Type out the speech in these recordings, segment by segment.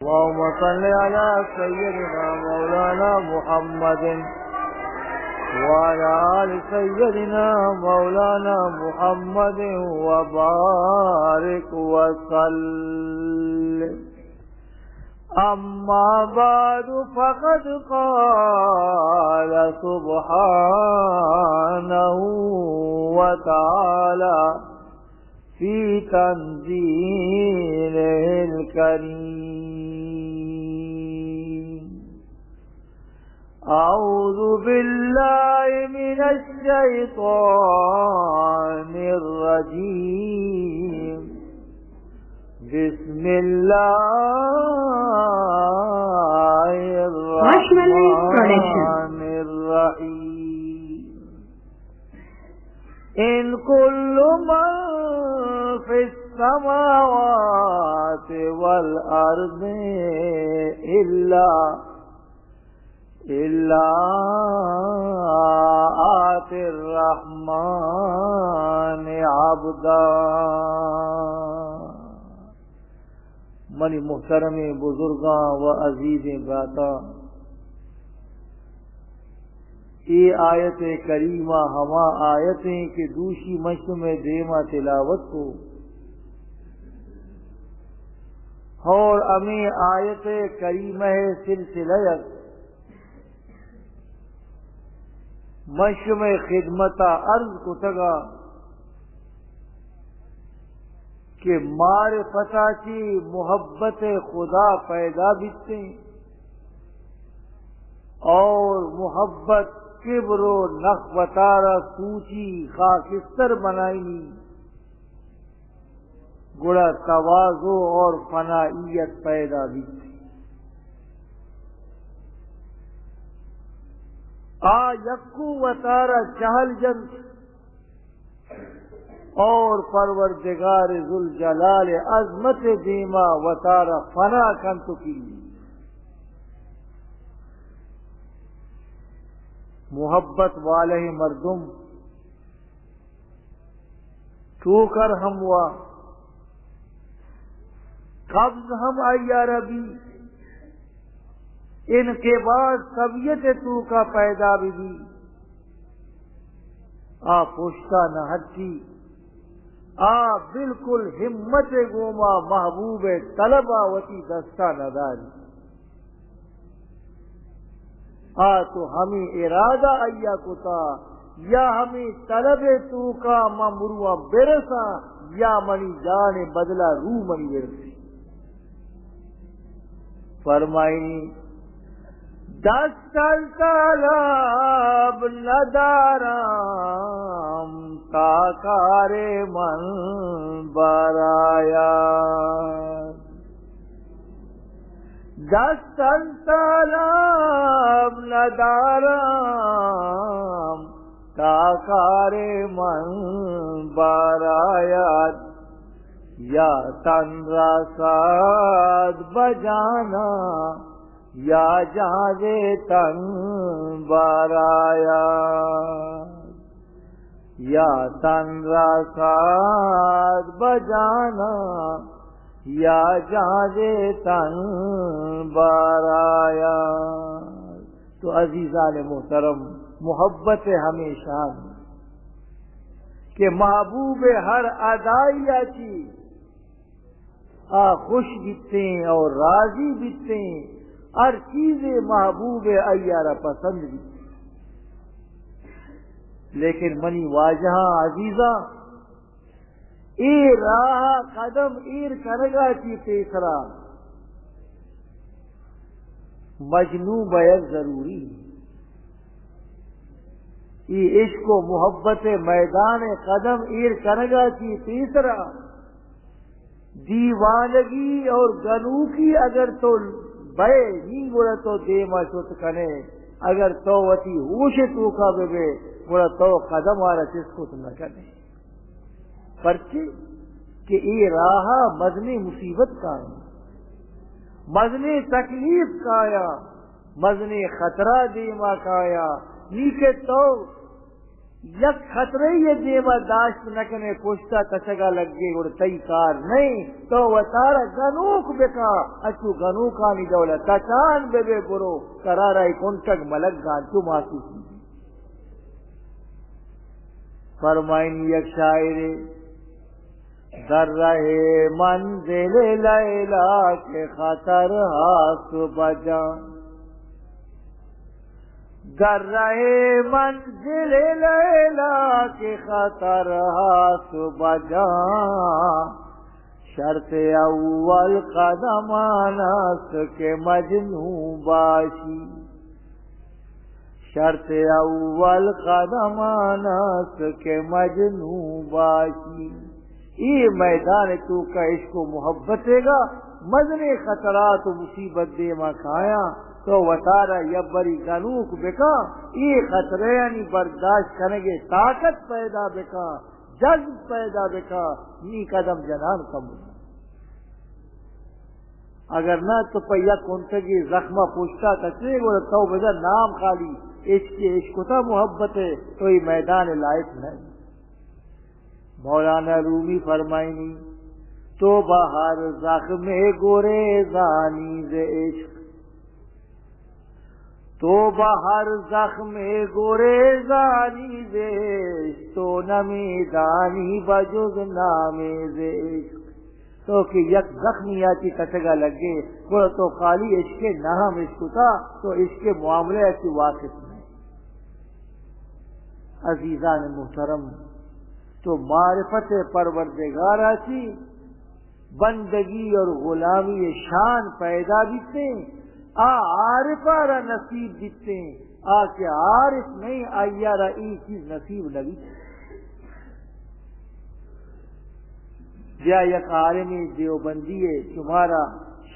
اللهم صل على سيدنا مولانا محمد وعلى آل سيدنا مولانا محمد وبارك وسلم. أما بعد، فقد قال سبحانه وتعالى في تنزيله الكريم: أعوذ بالله من الشيطان الرجيم. بسم الله الرحمن الرحيم. إن كل من في السماوات والأرض إلا، إلا آتي الرحمن عبدا. منی محترمیں بزرگاں و عزیزیں براتاں، اے آیت کریمہ ہما آیتیں کہ دوشی من شمئے دیما تلاوت کو، اور ہمیں آیت کریمہ سلسلہ یک من شمئے خدمتا عرض کتگا کہ معرفتا چی محبت خدا پیدا بیتیں اور محبت کبر و نخوتارا سوچی خاکستر بنائینی، گڑا تواضع اور فنائیت پیدا بیت. آ یکو وتارا جہل جنت اور پروردگار ذوالجلال عظمت دیما وتارا فنا کنت و کلی. محبت والہ مردم ٹوکر ہم وا، قبض ہم آئیارا بی، انقباض طبیعت توکا پیدا بی بی، آ پشتا نہ ہٹی، آ بالکل ہمت گوما محبوب طلبا وتی دستا نہ داری. آ تو ہمے ارادہ آئیا کتا، یا ہمے طلب توکا من برواں برساں، یا منی جان بدلا روح منی برسی. فرمائنی، دست از طلب ندارم تا کار من برآید. دست از طلب ندارم تا کار من برآید، یا تن رسد به جانم، یا جان ز تن برآید. یا تن رسد به جانم، یا جان ز تن برآید. تو عزیزان محترم، محبت ہمیشان کہ محبوب ہر ادائی چی آ خوش بیتیں اور راضی بیتیں، ہر چیز محبوب آئیارا پسند بیتیں. لیکن منی واجہاں عزیزاں، اے راہ قدم ایر کنگا چی پیسرا مجنون بیگ ضروری. اے عشق و محبت میدان قدم ایر کنگا چی پیسرا دیوانگی اور گنوکی اگر تو بئے نی، گڑا تو دیما شت کنے. اگر تو وتی ہوش توکا ببے، گڑا تو قدم آرا چست کت نہ کنے. پرچے کہ اے راہا مزنیں مصیبت کایا، مزنیں تکلیف کایا، مزنیں خطرہ دیما کایا. نی کہ تو یک خطرے ء دیما داشت نہ کنے، پشتا کشگا لگے، گڑا تئی کار نئیں۔ تو وتارا گنوک بکا، اچو گنوکانی ڈولا تچان ببے، برو قرارا ای کنٹگ ملگا انچو محسوس بی۔ فرمائنی یک شاعرے، در رہ منزل لیلا کہ خطر ہست بجان، در رہ منزل لیلا کہ خطر ہست بجان، شرط اول قدم آن است کہ مجنون باشی۔ شرط اول قدم آن است کہ مجنون باشی۔ اے میدان توکا عشق و محبت گا مزنیں خطرات و مصیبت دیما کایاں، تو وتارا یبری گنوک بکا، اے خطرے آنی برداشت کنگے طاقت پیدا بکا، جذب پیدا بکا، نی قدم جنان کم۔ اگر نہ تو پہ یک کنٹگی زخم پشتا کچے، گڑا تو بجا نام خالی عشق، عشق کتا محبت ہے، تو یہ میدان لائق نہیں۔ مولانا رومی فرمائنی، تو بہ ہر زخم گریزانی ز عشق، تو بہ ہر زخم گریزانی ز عشق، تو نمیدانی بجز نام ز عشق۔ تو کہ یک زخمی آتی کٹگا لگے، گڑا تو خالی عشق نام عشق کتا، تو عشق معاملہ کی واقف نہیں۔ عزیزان محترم، تو معرفت پروردگار آتی بندگی اور غلامی شان پیدا بیتے، آ عارفا را نصیب بیتے، آ کہ عارف نہیں، آیا را ای چیز نصیب نبی۔ بیا یک عالم دیوبندی ہے، شمارا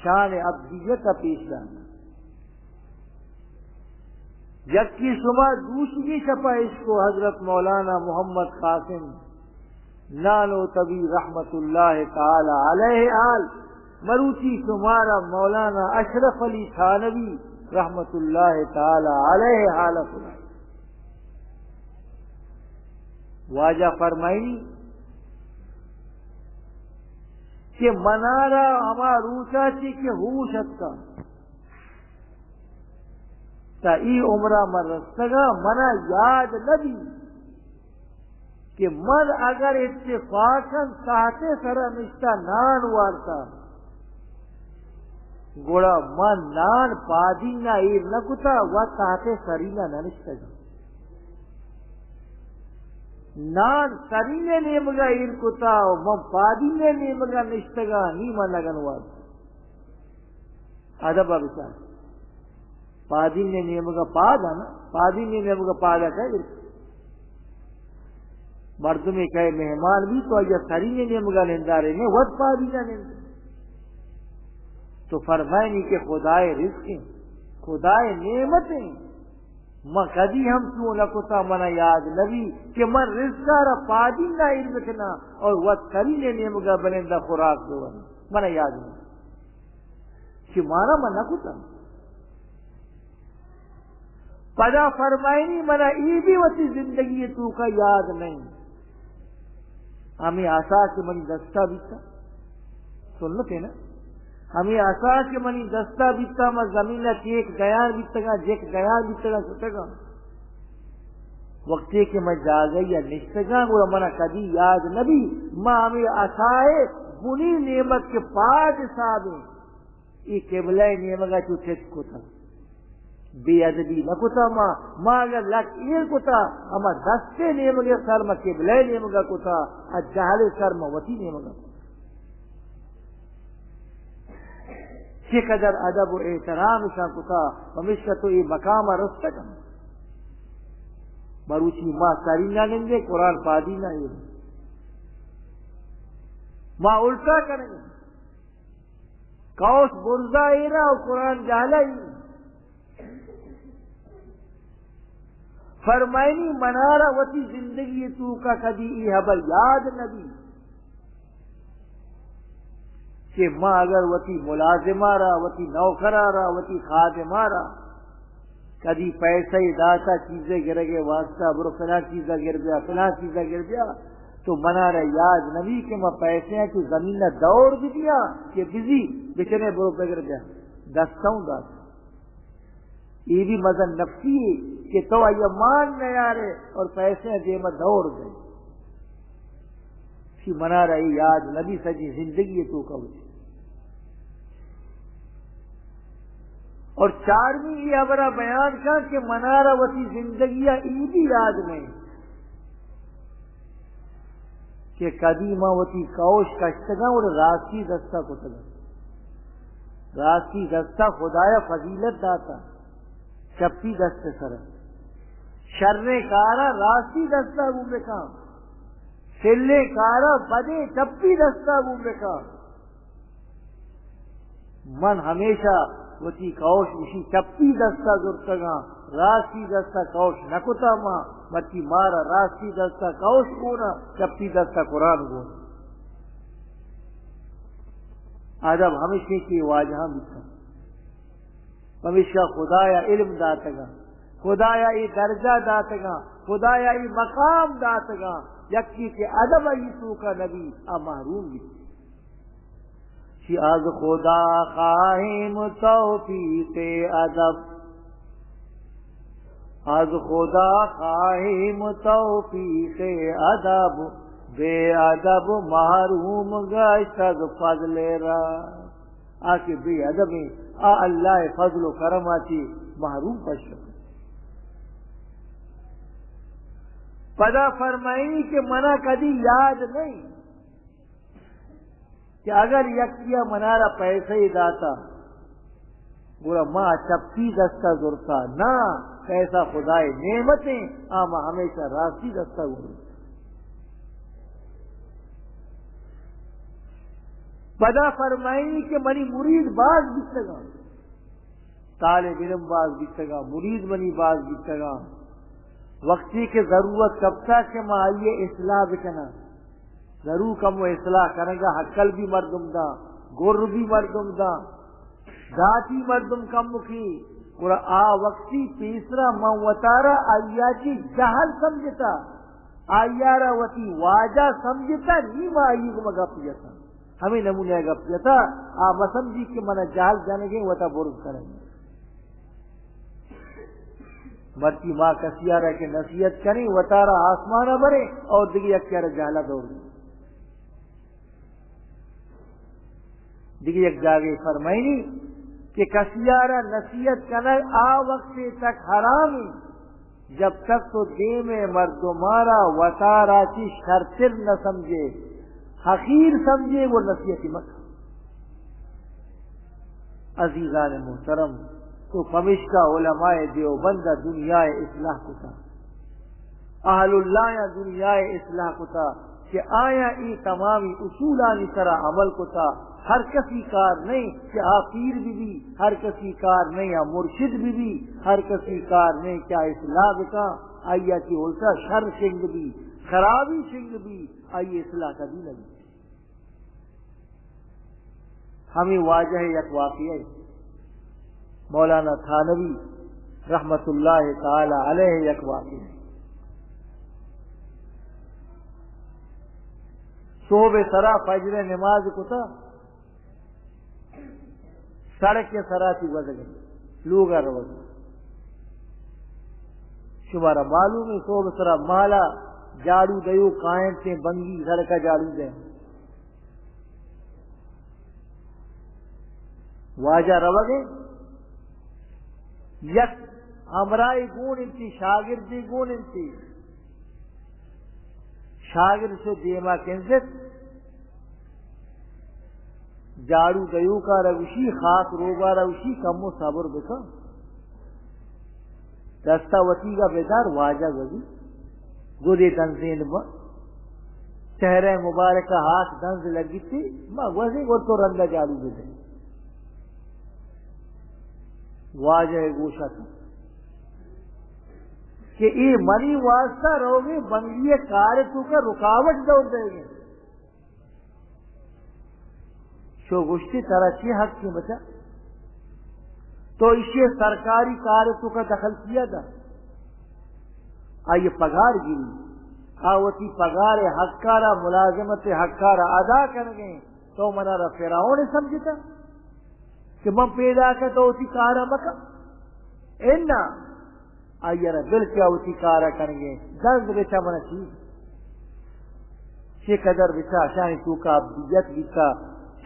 شان عبدیت پیش دانا۔ یکی شما دوشی شپا عشق و حضرت مولانا محمد قاسم نانوتوی رحمت اللہ تعالی علیہ آل، مروچی شمارا مولانا اشرف علی تھانوی رحمت اللہ تعالی علیہ آل سنائی۔ واجہ فرمائی کہ منارا ہما روچا چی کہ ہوش اتکا، تا ای عمرا من رستگا، منا یاد نبی کہ من اگر اتفاقاً تحت سرا نشتا نان وارتا، گڑا من نان پادینا ایر نکتا و تحت سرینا ننشتگا۔ نان سرینے نیمگا ایر کتا و من پادینے نیمگا نشتگا، نی من نگن وارتا۔ ادب ء بچار۔ پادین نے نیمگا پاد ہے نا، پادین نے نیمگا پاد ہے کہ مردمے کہ مہمان بی تو آیا سرین نے نیمگا نندارے نے، وت پادین نے نندارے۔ تو فرمائنی کہ خدائے رزق ہیں، خدائے نعمت ہیں۔ من کدی ہم چو نہ کتا، منا یاد نبی کہ من رزقا را پادین نہ ایر بکنا اور وت سرین نے نیمگا بنندہ خوراک دو، منا یاد نبی۔ چی مارا من نہ کتا۔ پدا فرمائنی، منا ای بھی وتی زندگی توکا یاد نہیں۔ ہمیں عصا کہ منی دستا بیتا، سنت ہے نا، ہمیں عصا کہ منی دستا بیتا، ما زمین ٹیک دیان بیتگا، جیک دیان بیتگا، شتگا۔ وقتی کہ من جاگہ یا نشتگاں، گڑا منا کدی یاد نبی، ما ہمیں عصائے بنی نعمت کے پاد حسابیں، ای قبلہ نیمگا چو چت کتا، بے ادبی نہ کتا ما، ما اگر لک ایر کتا، اما دستے نیمگے سر ما قبلہ نیمگا کتا، ا جہل سر ما وتی نیمگا کتا۔ چہ قدر ادب و احترام شان کتا، پمیشکا تو اے مقام رستگ۔ مروچی ما سری نہ نندے، قرآن پادی نہ ایر۔ ما الٹا کریں۔ قوس برزا ایرا و قرآن جہلا ای۔ فرمائنی منارا وتی زندگی توکا کدی ای حبر یاد نبی کہ ما اگر وتی ملازمہ را، وتی نوکرہ را، وتی خادمہ را کدی پیسہ ای داتا چیزے گرگے واسطہ، برو فلاں چیزا گر بیا، فلاں چیزا گر بیا، تو منارا یاد نبی کہ ما پیسے ہیں تو زمین نہ دور بھی دیا کہ بزی بچنے برو بگر بیا، دستوں داتا۔ یہ بھی مزن نفسی ہے کہ تو آیا مان نہ یارے اور پیسے ہیں دیما دور دے۔ چی منارا یہ یاد نبی سجی زندگی تو کا وجہ۔ اور چارمی یہ ہبرا بیان کا کہ منارا وتی زندگی یہ بھی یاد نہیں کہ کدی ما وتی کوش کشتگا اور راستی دستا کتگا۔ راستی دستا خدایا فضیلت داتا، چپی دست سر۔ شریں کارا راستی دستا گون بکاں، سلیں کارا بدیں چپی دستا گون بکاں۔ من ہمیشہ وتی کئوش اشی چپی دستا زرتگاں، راستی دستا کئوش نکتا ما، مرچی مارا راستی دستا کئوش گونا، چپی دستا قرآن گونا۔ ادب ہمیشیں کہ واجہاں بیتاں۔ پمیشکا خدایا علم داتگاں، خدایا اے درجہ داتگاں، خدایا اے مقام داتگاں۔ یکی کہ ادب ای توکا نبی، آ محروم بیت۔ چی از خدا خواهیم توفیق ادب، از خدا خواهیم توفیق ادب، بے ادب محروم گشت از فضل رب۔ آ کہ بے ادب ہیں، آ اللہ فضل و کرم آتی محروم پشت۔ پدا فرمائی کہ منا کدی یاد نہیں کہ اگر یکیا منارا پیسہ ہی داتا، گڑا ما چپی دستا زرتا، نہ، پیسہ خدائے نعمت ہیں، آ ما ہمیشہ راستی دستا گڑا۔ پدا فرمائی کہ منی مرید باز بیتگاں، طالب علم باز بیتگاں، مرید منی باز بیتگاں۔ وقتی کہ ضرورت کپتا کہ ما آئیے اصلاح بکناں، ضرور کم و اصلاح کنگا ہکل بھی مردم دا، گر بھی مردم دا، داتی مردم کم کی، گڑا آ وقتی پیسرا من وتارا آئیا چی جہل سمجھتا، آئیارا وتی واجہ سمجھتا، نی ما آئی گما گپ جتا۔ ہمیں نمونہ گپ جتا، آ مسمجھی کہ من جہل جنگیں وتا برز کریں۔ مرچی ما کسیارا کہ نصیحت کنیں، وتارا آسمانا بریں اور دگہ یکیارا جہلا دور دیں۔ دگہ یک جاگے فرمائنی کہ کسیارا نصیحت کنگ آ وقت تک حرام ہے، جب تک تو دیم مردمارا وتارا چی شرتر نہ سمجھے، حقیر سمجھے، وہ نصیحت مکن۔ عزیزان محترم، تو پمشکا علماء دیوبند دنیا اصلاح کتا، اہل اللہ یا دنیا اصلاح کتا کہ آیا ای تمامی اصولانی سرا عمل کتا۔ ہر کسی کار نہیں کہ آ پیر بی بی، ہر کسی کار نہیں آ مرشد بی بی، ہر کسی کار نہیں کہ آ اصلاح بکا، آیا کی الٹا شر شنگ بی، خرابی شنگ بی، آئی اصلاح کبھی نہیں۔ ہمیں واجہ یک واقعہ ہے، مولانا تھانوی رحمت اللہ تعالی علیہ یک واقعہ ہے۔ صحب سرا فجر نماز کتا، سڑک سرا تی گوزگے، لوگا روگے۔ شمارا معلوم ہے، صحب سرا مالا جاڑو دیو کائن تے بنگی سڑکا جاڑو دے۔ واجہ روگے، یک ہمراہی گون انتی، شاگردی گون انتی۔ شاگرد چو دیما کنزت، جاڑو دیوکارا گوشی، خاک روبارا گوشی، کمو صبر بکن۔ دستا وتیگا بدار، واجہ گوزی، گدے دنزین با، چہرہ مبارکا ہاک دنز لگیتی، ما گوزی گو تو رندا جاڑو بدے۔ واجہ گوشت کہ اے منی واسطہ روگے بنگی کار توکا رکاوٹ دور دے گے۔ چو گوشتی، ترا چی حق کی بچا؟ تو ایشی سرکاری کار توکا دخل چیا دا؟ آئی پگار گیری، آ وتی پگار حقارا، ملازمت حقارا ادا کنگے۔ تو منا را فرعون سمجھتا کہ من پیدا کن تو وتی کارا مکن؟ انا، آئی را بل کیا وتی کارا کنگے، دنز بچا منا چی؟ چہ قدر بچا اشانی توکا ابدیت بیتا،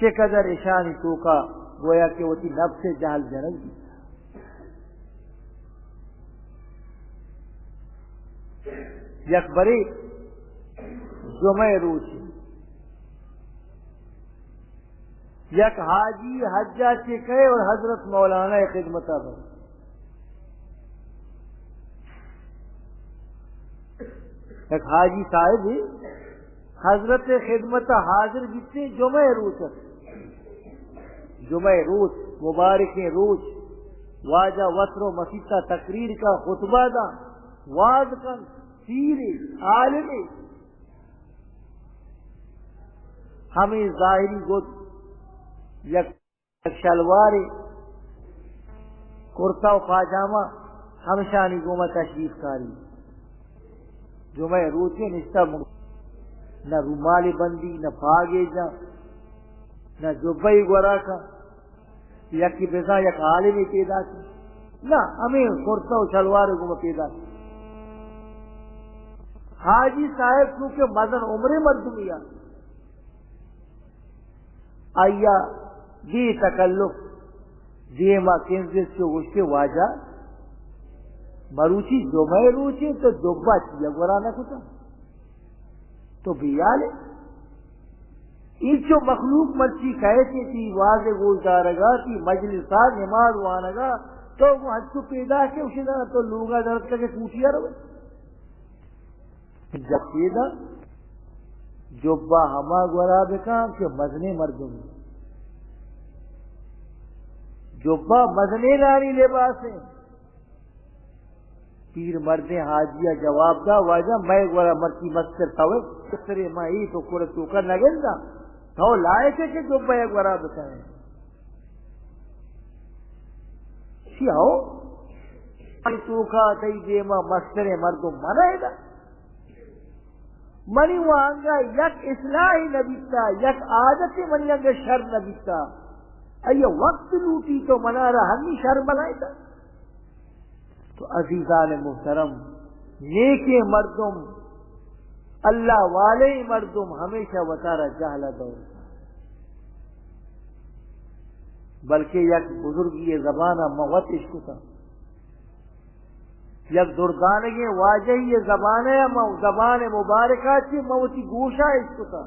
چہ قدر اشانی توکا گویا کہ وتی نفس جہل جنگ بیتا۔ یک برے جمعہ روچ یک حاجی حجا چہ کئے اور حضرت مولانا خدمتا بئے۔ یک حاجی صاحب حضرت خدمتا حاضر بیتے، جمعہ روچ ات۔ جمعہ روچ، مبارکیں روچ، واجہ وتر و مسیتا تقریر کا، خطبہ دا، واز کن، پیرے، عالمے۔ ہمے ظاہری گد یک شلوارے، کرتا و پاجامہ، ہمشانی گوما تشریف کاری۔ جمعہ روچے نشتا مگ-، نہ رومالے بندی، نہ پاگے جا، نہ جبئی گورا کا۔ یکی بزاں یک عالمے پیدا کی۔ نہ، ہمیں کرتا و شلوار گوما پیدا کی۔ حاجی صاحب چونکہ مزن عمرے مردمی ات، آیا بے تکلف دیما کنزت چو گوشتے، واجہ، مروچی جمعہ روچے تو جبہ چیا گورا نہ کتا؟ تو بیالے۔ اینچو مخلوق مرچی کئیت، تی واز گوش دارگا، تی مجلسا نماز وانگا، تو گو ہنچو پیدا کہ اشی دانا تو لوگا درد کا کہ کوٹیا روے۔ جب پیدا جبہ ہما گورا بکن کہ مزنے مردم۔ جبہ مزنے نانی لباسیں۔ پیر مردیں حاجی ء جواب دا، واجہ، مئے گورا مرچی مستر توئے، مسترے ما اے تو کور توکا نگنداں، تو لائق ہے کہ جبہ ء گورا بتائیں۔ چی ہو؟ توکا تئی دیما مستریں مردم منائے دا۔ منی وانگا یک اصلاحی نبیتا، یک عادت منی انگا شر نبیتا۔ ایا وقت لوٹی تو منارا ہمی شر بنائیتا۔ تو عزیزان محترم، نیکیں مردم، اللہ والیں مردم ہمیشہ وتارا جہل دور، بلکہ یک بزرگی زبان ما وت اشکتا، یک دردانگیں واجہی زبانے ما زبان مبارکہ چی ما وتی گوشا اشکتا۔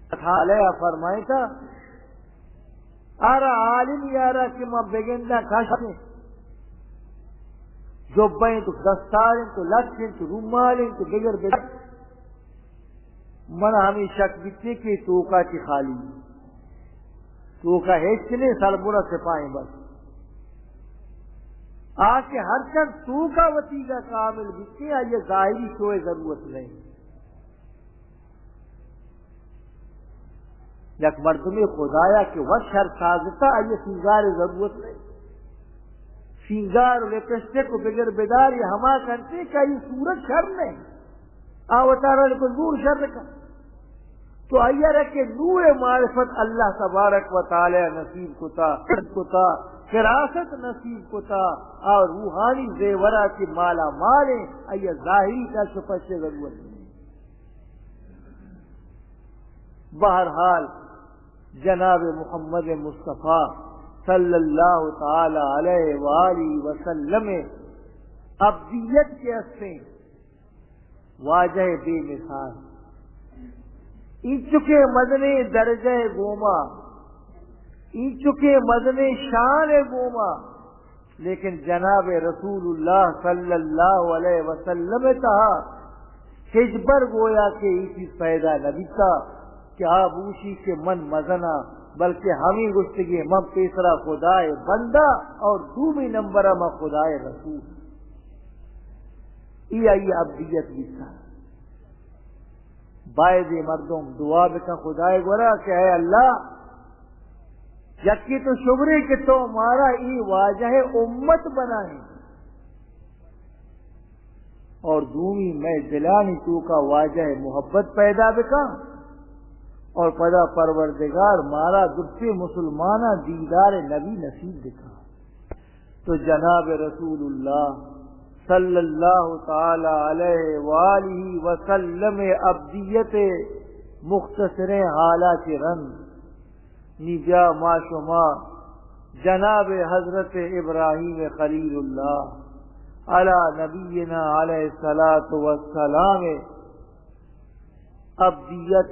تعالی فرمائیتا، آرا عالم یارا کہ ما بگنداں کشتیں، جبہ انت و دستار انت و لچ انت و رومال انت و بگر بدار، من ہمیں شک بیتے کہ توکا چی خالی، توکا ہچ نے، سربرا سپاہیں بس۔ آ کہ ہر چند توکا وتیگا کامل بیتے، آئی ظاہری شوئے ضرورت نہیں۔ یک مردمے خدایا کہ وت شر سازتا، آئی سینگار ضرورت نہیں۔ سینگار و لپسٹک و بگر بدار، یہ ہما کنتے کہ آئی صورت شر نہیں۔ آ وتارا کو نور شر کا۔ تو آئی را کہ نور معرفت اللہ تبارک و تعالی نصیب کتا، کتا، فراست نصیب کتا، اور روحانی زیورات مالا مال ہیں، آئی ظاہری کا سپس ضرورت نہیں۔ بہرحال، جناب محمد مصطفی صلی اللہ تعالی علیہ وآلہ وسلم ابدیت کے ہستیں واجہ بے مثال، اینچکے مزنیں درجہ گوما، اینچکے مزنیں شان گوما، لیکن جناب رسول اللہ صلی اللہ علیہ وسلم تہا ہچبر گویا کہ اے چیز پیدا نہ بیتا کہ آ بوشی کہ من مزنا، بلکہ ہمیں گوشتگی من پیسرا خدائے بندہ اور دومی نمبر من خدائے رسول۔ ای آئی ابدیت بیتا۔ باید مردم دعا بکن خدائے گورا کہ اے اللہ، یکی تو شگرے کہ تو مارا ای واجہ امت بنائیں، اور دومی مئے دلانی توکا واجہ محبت پیدا بکا، اور پدا پروردگار مارا درستے مسلماناں دیدار نبی نصیب بکا۔ تو جناب رسول اللہ صلی اللہ تعالی علیہ وآلہ وسلم ابدیت مختصریں حالا چہ رند نی بیا ما شما جناب حضرت ابراہیم خلیل اللہ علی نبینا علیہ الصلوۃ والسلام ابدیت،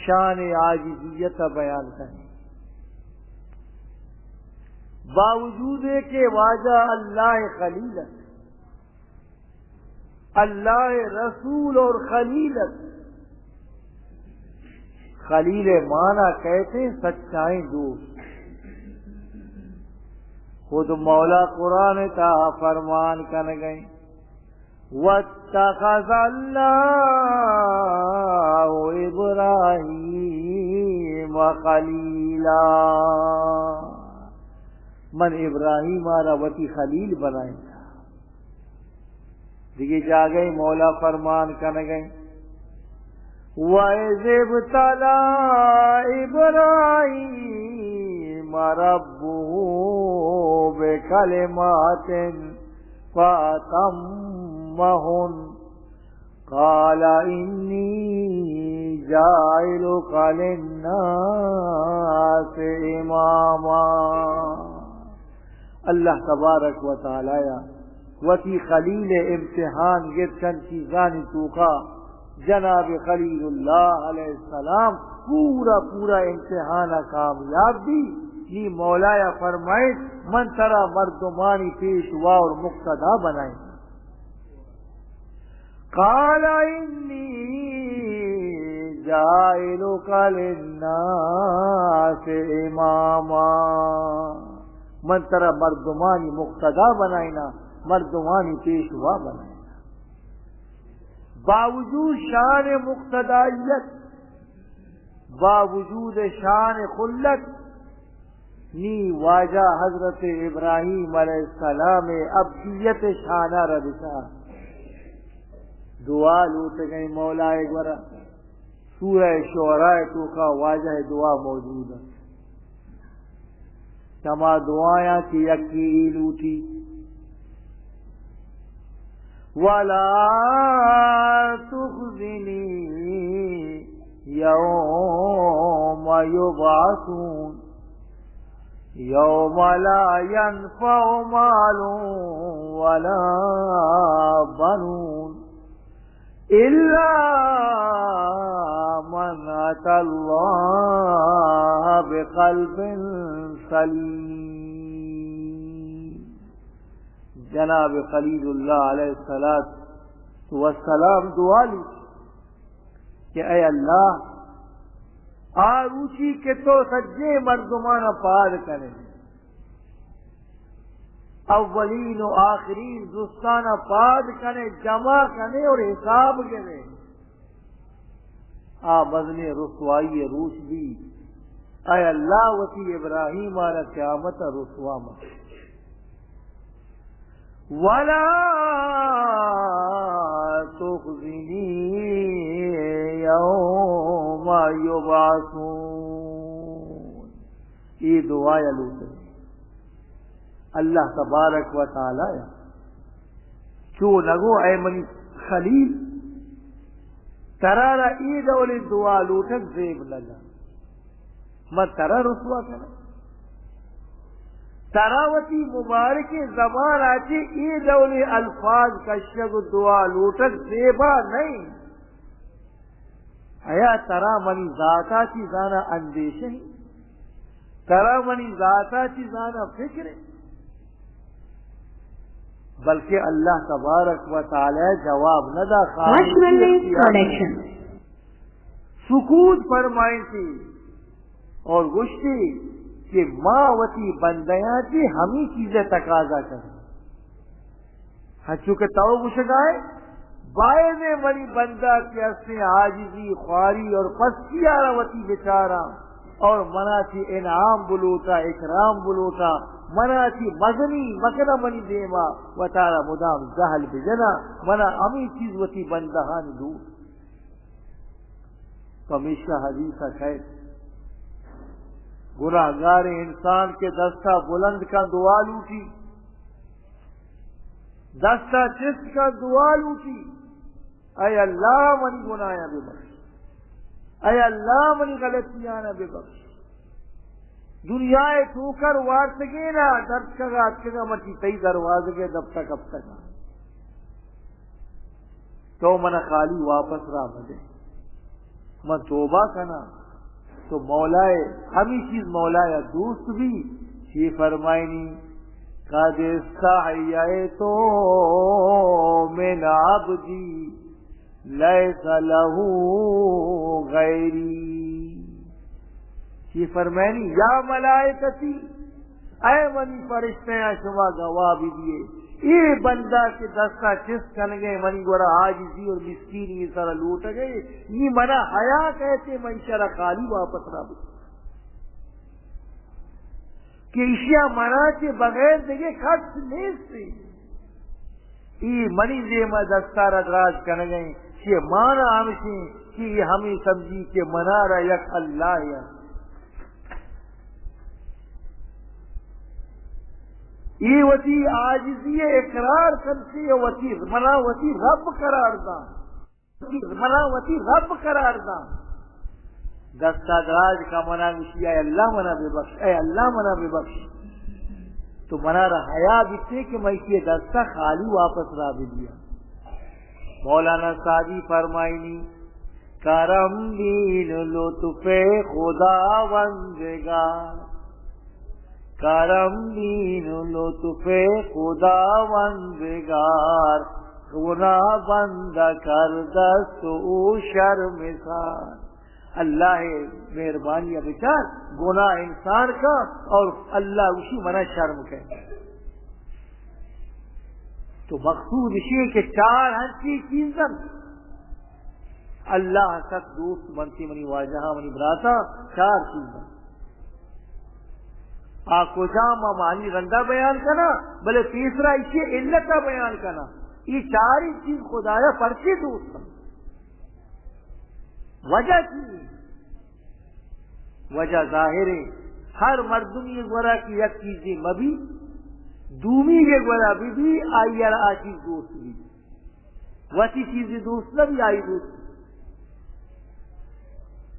شان عاجزیت بیان کنیں۔ باوجود کہ واجہ اللہ خلیل ات، اللہ رسول اور خلیل ات۔ خلیل مانا کہتے ہیں سچائیں دوست۔ خود مولا قرآن تا فرمان کن گئے، واتخذ اللہ ابراہیم خلیلا۔ من ابراہیم آرا وتی خلیل بنائیں۔ دیگہ جاگہ مولا فرمان کنگئے، وَإِذِ ابْتَلَىٰ إِبْرَاهِيمَ رَبُّهُ بِكَلِمَاتٍ فَأَتَمَّهُنَّ قَالَ إِنِّي جَاعِلُكَ لِلنَّاسِ إِمَامًا۔ اللہ تبارک و تعالی وتی خلیل امتحان گپت، چند چیزانی توکا جناب خلیل اللہ علیہ السلام پورا پورا امتحان کامیاب بی۔ نی مولایا فرمائیت، من ترا مردمانی پیشوا اور مقتدا بنائیں۔ قال إني جاعلك للناس إماما۔ من ترا مردمانی مقتدا بنائینا، مردمانی پیشوا بنائینا۔ باوجود شان مقتدائیت، باوجود شان خلت، نی واجہ حضرت ابراہیم علیہ السلام ابدیت شانہ را بچار۔ دعا لوٹگئے مولا گورا۔ سورہ شعراء توکا واجہ دعا موجود ہے۔ شما دعایاں کہ یکی ای لوٹی، ولا تخزنی یوم یبعثون، یوم لا ینفع مال ولا بنون، إلا من أتى الله بقلب سليم۔ جناب خلیل اللہ علیہ الصلوۃ والسلام دعا لوٹی کہ اے اللہ، آ روچی کہ تو سجے مردمانا پاد کنے، اولین و آخرین درستانا پاد کنے، جمع کنے اور حساب گرے۔ آ مزنیں رسوائی روچ بی۔ اے اللہ، وتی ابراہیم آرا قیامت رسوا مکن۔ ولا تخزنی یوم یبعثون۔ اے دعایا لوٹے۔ اللہ تبارک و تعالی چو نگو، اے منی خلیل، ترا را اے ڈول دعا لوٹگ زیب نہ جان۔ من ترا رسوا کناں؟ ترا وتی مبارکیں زبان آ چہ اے ڈول الفاظ کشگ و دعا لوٹگ زیبا نہ انت۔ ایا ترا منی ذاتا چی زانا اندیشہ انت؟ ترا منی ذاتا چی زانا فکر انت؟ بلکہ اللہ تبارک و تعالی جواب نہ دا، خاموشی اختیار کت۔ سکوت فرمائینتی اور گوشتی کہ ما وتی بندیاں چی ہمی چیز تقاضا کنیں۔ ہنچو کہ تو گوشگائے، باید منی بندہ کہ استیں عاجزی، خواری اور پستی آرا وتی بچاراں۔ اور منا چی انعام بلوٹا، اکرام بلوٹا، منا چی مزنی مکنا منی دیما، وتارا مدام جہل بجنا، منا ہمیں چیز وتی بندہانی لوٹ۔ پمیشا حدیث کہت، گناہگار انسان کے دستا بلند کا دعا لوٹی، دستا چست کا دعا لوٹی، اے اللہ منی گناہاں ببخش، اے اللہ منی غلطیاں ببخش۔ دنیا ء ٹوکر وارتگین ء درتکگ ء اتکگ ء مرچی تئی دروازگ ء دپتگ کپتگ ء تو من ء خالی واپس را مدے، من توبہ کناں۔ تو مولا ء ہمی چیز مولا ء دوست بی، چی فرمائنی؟ قد استحییت من عبدی لیس له غیری۔ چی فرمائنی؟ یا ملائکتی، اے منی فرشتیاں، شما گواہ بہ بیئے، اے بندہ کہ دستا چست کنگے منی گورا عاجزی اور مسکینی سر لوٹگے، نی منا حیا کہتے من شر خالی واپس را بہ کہ ایشیا منا چے بغیر دگہ کس نیست۔ ای منی دیما دستارا دراج کنگیں، چے مانا ہمشیں کہ ای ہمیں سمجھی کہ منارا یک اللہ ہے۔ ای وتی عاجزی اقرار کرتی، وتی منا وتی رب قرار دان۔ منا وتی رب قرار داں۔ دستا دراج کا منا گوشی، اے اللہ منا ببخش، اے اللہ منا ببخش۔ تو منا را حیا بیتے کہ میں کی دستا خالی واپس را بدیا۔ مولانا سعدی فرمائنی، کرم بین لطف خداوندگار، کرم بین لطف خداوندگار، گناہ بندہ کردست او شرمسار۔ اللہ مہربانی بچار، گناہ انسان کا اور اللہ اسی منا شرم کہے۔ تو مقصود اسی کہ چار ہنچی چیزن اللہ سک دوست بنتی منی واجہاں، منی براتاں، چار چیز بنت۔ آ کجام ما معنی رندا بیان کنا، بلے تیسرا ایشی علتا بیان کنا۔ یہ چاری چیز خدایا پرچے دوست بنت؟ وجہ چی؟ وجہ ظاہر ہے، ہر مردمی گورا کہ یک چیزی مبی، دومی کے گورا بی بی، آئی را آ چیز دوست بی۔ وتی چیزی دوست نہ بی، آئی دوست۔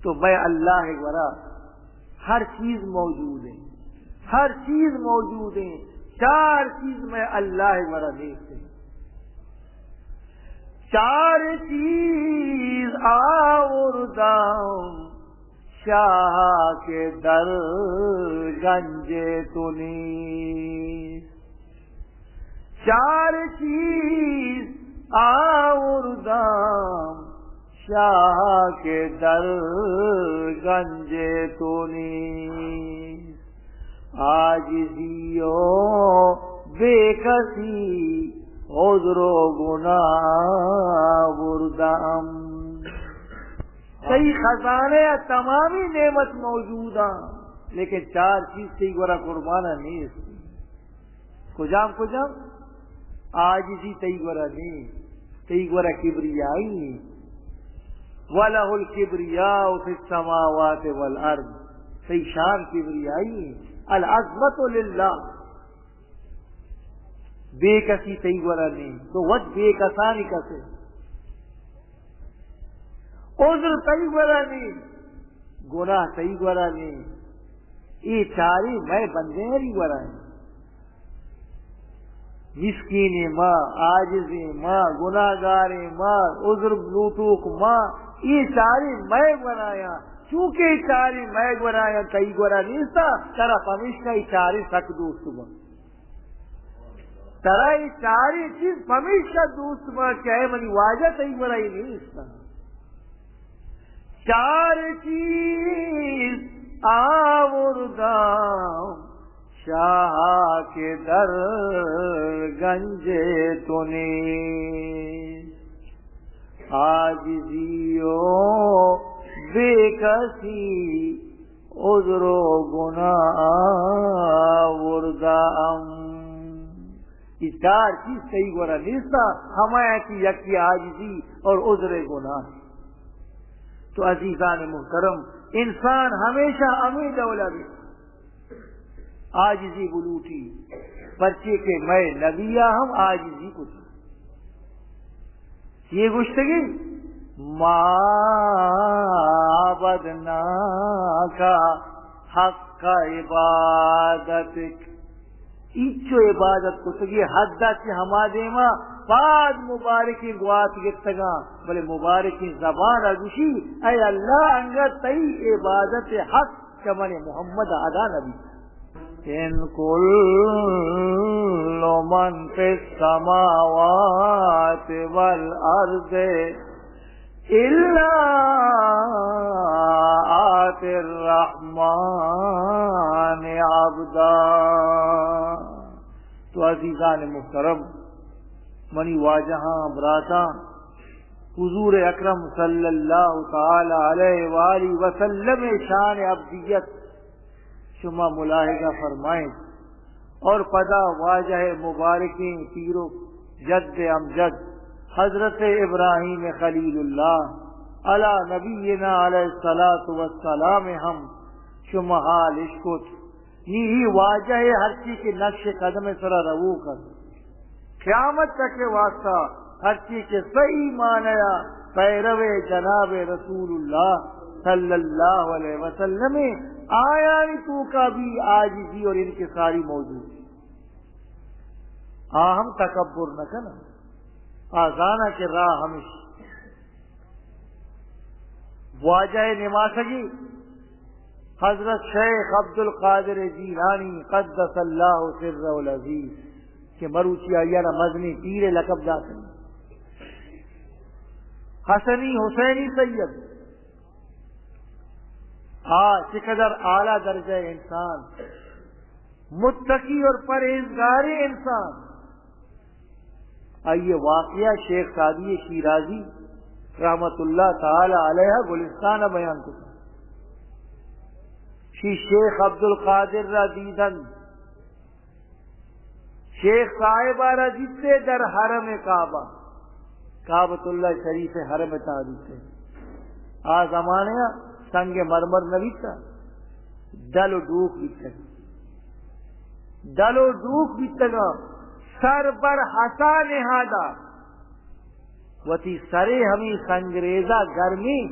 تو میں اللہ گورا ہر چیز موجود ہے، ہر چیز موجود ہے، چار چیز میں اللہ گورا نیست ہے۔ چار چیز آوردم شاہ کے در گنج تو نیست۔ چار چیز آوردم شاہ کے در گنج تو نیست۔ عاجزی و بے کسی عذر و گناہ آوردم۔ تئی خزانے ء تمامی نعمت موجود آں، لیکن چار چیز تئی گورا قربان ء نیست۔ کجام کجام؟ عاجزی تئی گورا نیست، تئی گورا کبریائی نیست۔ وَلَهُ الْكِبْرِيَاءُ فِي السَّمَاوَاتِ وَالْأَرْضِ۔ تئی شان کبریائی نیست۔ العظمت للہ۔ بے کسی تئی گورا نیست، تو وت بے کسانی کسے۔ عذر تئی گورا نیست، گناہ تئی گورا نیست، اے چاری مئے بندیانی گورا انت۔ مسکینیں ما، عاجزیں ما، گناہگاریں ما، عذر لوٹوک ما، اے چاری مئے گورا انت۔ چونکہ اے چاری مئے گورا انت، تئی گورا نیستا، ترا پمیشکا اے چاری سک دوست بنت۔ ترا اے چاری چیز پمیشکا دوست بنت کہ اے منی واجہ تئی گورا اے نیستا۔ چار چیز آوردم شاہ کے در گنج تو نیست۔ عاجزی و بے کسی عذر و گناہ آوردہ ام۔ اے چار چیز تئی گورا نیستا، ہمایا کہ یکی عاجزی اور عذر گناہ۔ تو عزیزان محترم، انسان ہمیشہ ہمیں ڈولا بھی عاجزی بلوٹی، پرچے کہ مئے نبیا ہم عاجزی کتی۔ یہ گوشتگی، ما عبدناک حق عبادتک۔ اینچو عبادت کتگی حدا چہ ہما دیما پاد مبارکیں گوات گپتگاں، بلے مبارکیں زبان ء گوشی، اے اللہ، انگت تئی عبادت حق چہ من محمد ء ادا نبی۔ ان کل من فی السماوات والارض الا آتی الرحمن عبدا۔ تو عزیزان محترم، منی واجہاں، براتاں، حضور اکرم صلی اللہ تعالی علیہ وآلہ وسلم شان عبدیت شما ملاحظہ فرمائیں۔ اور پدا واجہ مبارکیں پیرو جد امجد حضرت ابراہیم خلیل اللہ علی نبینا علیہ الصلوۃ والسلام ہم شما حال اشکت۔ نی ہی واجہ ہرچی کہ نقش قدم سرا روک ات۔ قیامت تک واسطہ ہرچی کہ صحیح معنی ء پیرو جناب رسول اللہ صلی اللہ علیہ وسلم، آیانی توکا بھی عاجزی اور انکساری موجود ہے۔ آ ہم تکبر نہ کنا، آ زانا کہ راہ ہمیش۔ واجہ نماسگی حضرت شیخ عبدالقادر جیلانی قدس اللہ سرہ العزیز کہ مروچی آئی ء را مزنیں پیر ء لقب داتگ۔ حسنی حسینی سید، آ چقدر اعلیٰ درجہ انسان، متقی اور پرہیزگار انسان۔ آئی واقعہ شیخ سعدی شیرازی رحمت اللہ تعالی علیہ گلستان بیان کتا۔ شی شیخ عبدالقادر را دیدن، شیخ صاحب را دیتے در حرم کعبہ، کعبۃ اللہ شریف حرم تا دیتے۔ آ زمانے سنگ مرمر نہ بیتا، دل و ڈوک بیتگ۔ دل و ڈوک بیتگاں، سر بر حصا نہادا۔ وتی سرے ہمیں سنگریزا گرمی